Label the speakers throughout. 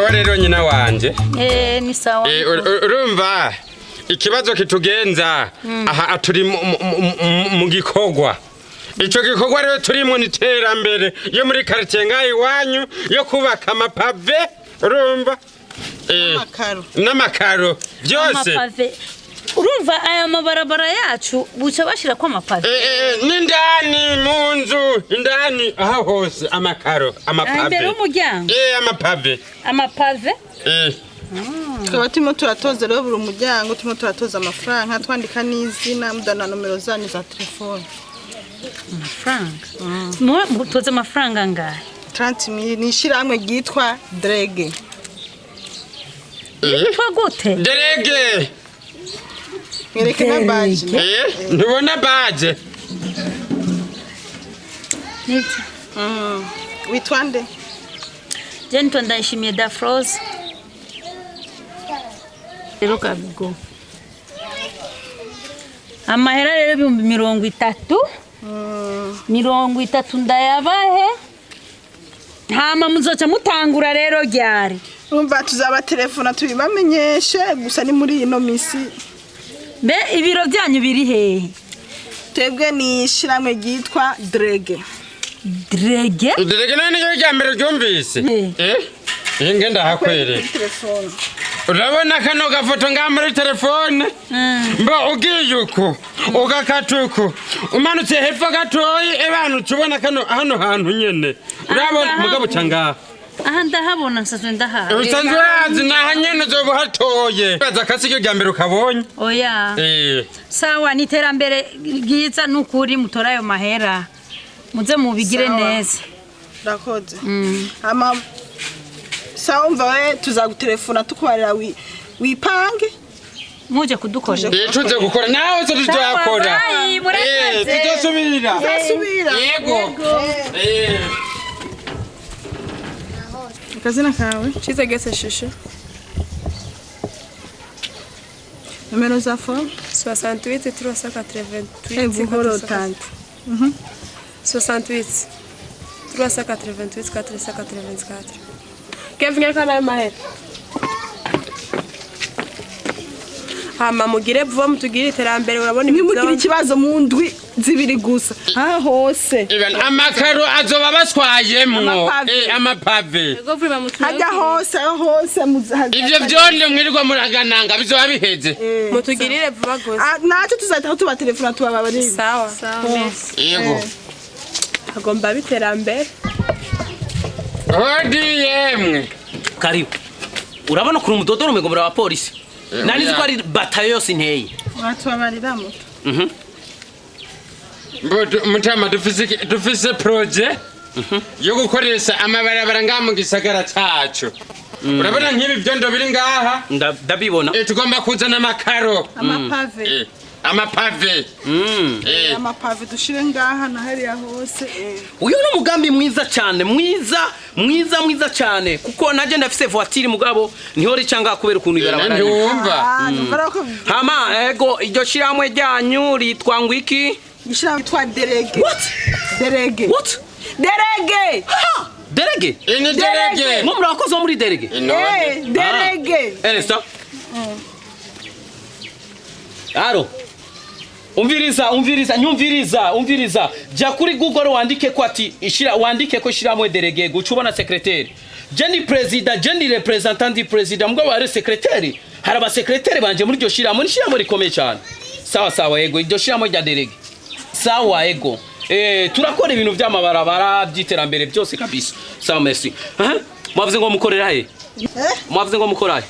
Speaker 1: Sawa rero nyina wanje.
Speaker 2: Ni sawa.
Speaker 1: Urumva ikibazo kitugenza aha turi mu gikorwa. Ico gikorwa rero turimo ni iterambere yo muri quartier ngaha iwanyu yo kubaka amapave, urumva?
Speaker 3: Amakaro.
Speaker 1: N'amakaro byose.
Speaker 2: Amapave, urumva aya mabarabara yacu buca bashirako amapave?
Speaker 1: N'indani mu nzu, indani aha hose amakaro,
Speaker 2: Aha imbere
Speaker 1: amapave.
Speaker 2: y'umuryango?
Speaker 1: Amapave.
Speaker 2: Amapave.
Speaker 3: Tukaba turimo turatoza rero buri muryango, turimo turatoza amafaranga, twandika n'izina mudana nomero zanyu za telefone.
Speaker 2: Amafaranga, mutoze amafaranga angahe?
Speaker 3: 30 mille. Ni ishyirahamwe ryitwa Drege.
Speaker 2: Yitwa gute?
Speaker 1: Derege.
Speaker 3: Mwereke na badge.
Speaker 1: Ntubona badge?
Speaker 2: Nibyo.
Speaker 3: Witwa nde?
Speaker 2: Je nitwa Ndayishimiye Dafrose. Rero kabigo amahera rero 30,000, 30 ndayabahe, hama muzoca mutangura rero ryari?
Speaker 3: Urumva tuzabatelefona tubibamenyeshe, gusa ni muri ino misi.
Speaker 2: Mbe ibiro byanyu biri hehe?
Speaker 3: Twebwe ni ishyirahamwe ryitwa Drege.
Speaker 2: Drege.
Speaker 1: Derege none niyo rya mbere ryumvise. Iyi ngenda hakwereka.
Speaker 3: Kuri telefone.
Speaker 1: Urabona kano gafoto ngaha muri telefone? Mba ugiye uku ugakata uku umanutse hepfo gatoyi, ebana uca ubona kano hano hantu nyene urabona.
Speaker 2: Aha.
Speaker 1: Mugabo uca ngaha.
Speaker 2: Aha ndahabona, nsanzwe ndahazi.
Speaker 1: Usanzwe urazi naha nyene uzoba uhatoye, baza akasi iryo rya mbere ukabonye.
Speaker 2: Oya. Sawa, ni iterambere ryiza nukuri, mutora ayo mahera muze mubigire
Speaker 3: Sawa.
Speaker 2: neza.
Speaker 3: Urakoze. Hama sawa, umva we, tuzagutelefona tukubarira wipange.
Speaker 2: Muje kudukorera.
Speaker 1: Tuze gukora nawe se tuzakora.
Speaker 2: Sawa, bye, murakoze.
Speaker 1: Tuzosubira.
Speaker 3: Tuzasubira.
Speaker 1: Yego.
Speaker 3: Akazina kawe?
Speaker 4: Cizegese Shushu.
Speaker 3: Nomero za phone?
Speaker 4: 68 388.
Speaker 3: Buhoro tante.
Speaker 4: 68 388 484. Kevin kana mahera. Hama mugire vuba mutugire iterambere, urabona.
Speaker 3: Ntimugire ikibazo, mu ndwi 2 gusa aha hose.
Speaker 1: Ibana amakaro azoba baswayemwo.
Speaker 3: Amapave.
Speaker 1: Amapave.
Speaker 3: Hajya hose, aho hose
Speaker 1: Ivyo vyonde mwirirwa muragananga bizoba biheze.
Speaker 4: Mutugirire vuba gose.
Speaker 3: Ah, natwe tuzahita tubatelefona tubabarire.
Speaker 4: Sawa.
Speaker 1: Yego.
Speaker 4: Agomba biterambere.
Speaker 1: Hodi yemwe.
Speaker 5: Karibu. Urabona ukuntu umudodoro umengo muri abapolisi. Nari nzi ko ari batayo yose inteye.
Speaker 3: Uratubabarira muto.
Speaker 1: Mutama, dufise projet yo gukoresha amabarabara ngaha mu gisagara cacu. Urabona nk'ibi vyondo biri ngaha?
Speaker 5: Ndabibona.
Speaker 1: Tugomba kuzana amakaro.
Speaker 3: Amapave.
Speaker 1: Amapave.
Speaker 3: Amapave dushire ngaha na hariya hose.
Speaker 5: Uyu ni umugambi mwiza cyane, mwiza mwiza mwiza cyane, kuko najye ndafise voiture, mugabo niho rica ngaha kubera ukuntu ibarabara riri.
Speaker 1: Ntiwumva?
Speaker 3: Ah, numva ko
Speaker 5: Hama ego, iryo shirahamwe ryanyu ritwa ngo iki?
Speaker 3: Gishira witwa Derege.
Speaker 5: What?
Speaker 3: Derege.
Speaker 5: What?
Speaker 3: Derege.
Speaker 5: Ha! Derege?
Speaker 1: Ini derege.
Speaker 5: Mwo muri abakozi bo muri derege?
Speaker 1: None.
Speaker 3: Derege.
Speaker 5: Ernesta. Aro. Umviriza, umviriza, nyumviriza, umviriza. Jya kuri Google wandike ko ati ishira, wandike ko ishiramwe derege, guca ubona secrétaire. Je ni président, je ni représentant du président, mugabo ari secrétaire. Hari aba secrétaire banje muri iryo shiramo, ni shiramo rikomeye cyane. Sawa sawa, ego, iryo shiramo rya derege. Sawa, ego. Turakora ibintu by'amabarabara by'iterambere byose kabisa. Sawa, merci. Aha. Mwavuze ngo mukorera he?
Speaker 3: Eh?
Speaker 5: Mwavuze ngo mukora he?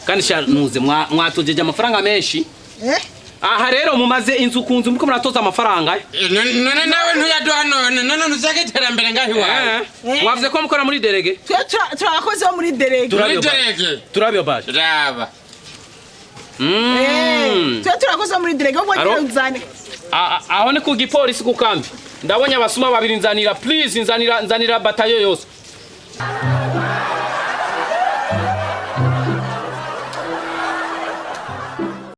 Speaker 5: Kandi sha nuze mwatojeje amafaranga menshi.
Speaker 3: Eh?
Speaker 5: Aha rero mumaze inzu ku nzu muko muratoza amafaranga.
Speaker 1: None nawe ntuyaduha none? None ntuzake iterambere ngaho iwawe?
Speaker 5: Mwavuze ko mukora muri derege?
Speaker 3: Twe turi abakozi bo muri Derege.
Speaker 1: Muri derege.
Speaker 5: Turabyo baje.
Speaker 1: Raba.
Speaker 3: Twe turi abakozi bo muri Derege ahubwo.
Speaker 5: Aro?
Speaker 3: Gira uzane.
Speaker 5: Aho ni ku gipolisi ku kambi. Ndabonye abasuma babiri, nzanira please, nzanira, nzanira batayo yose.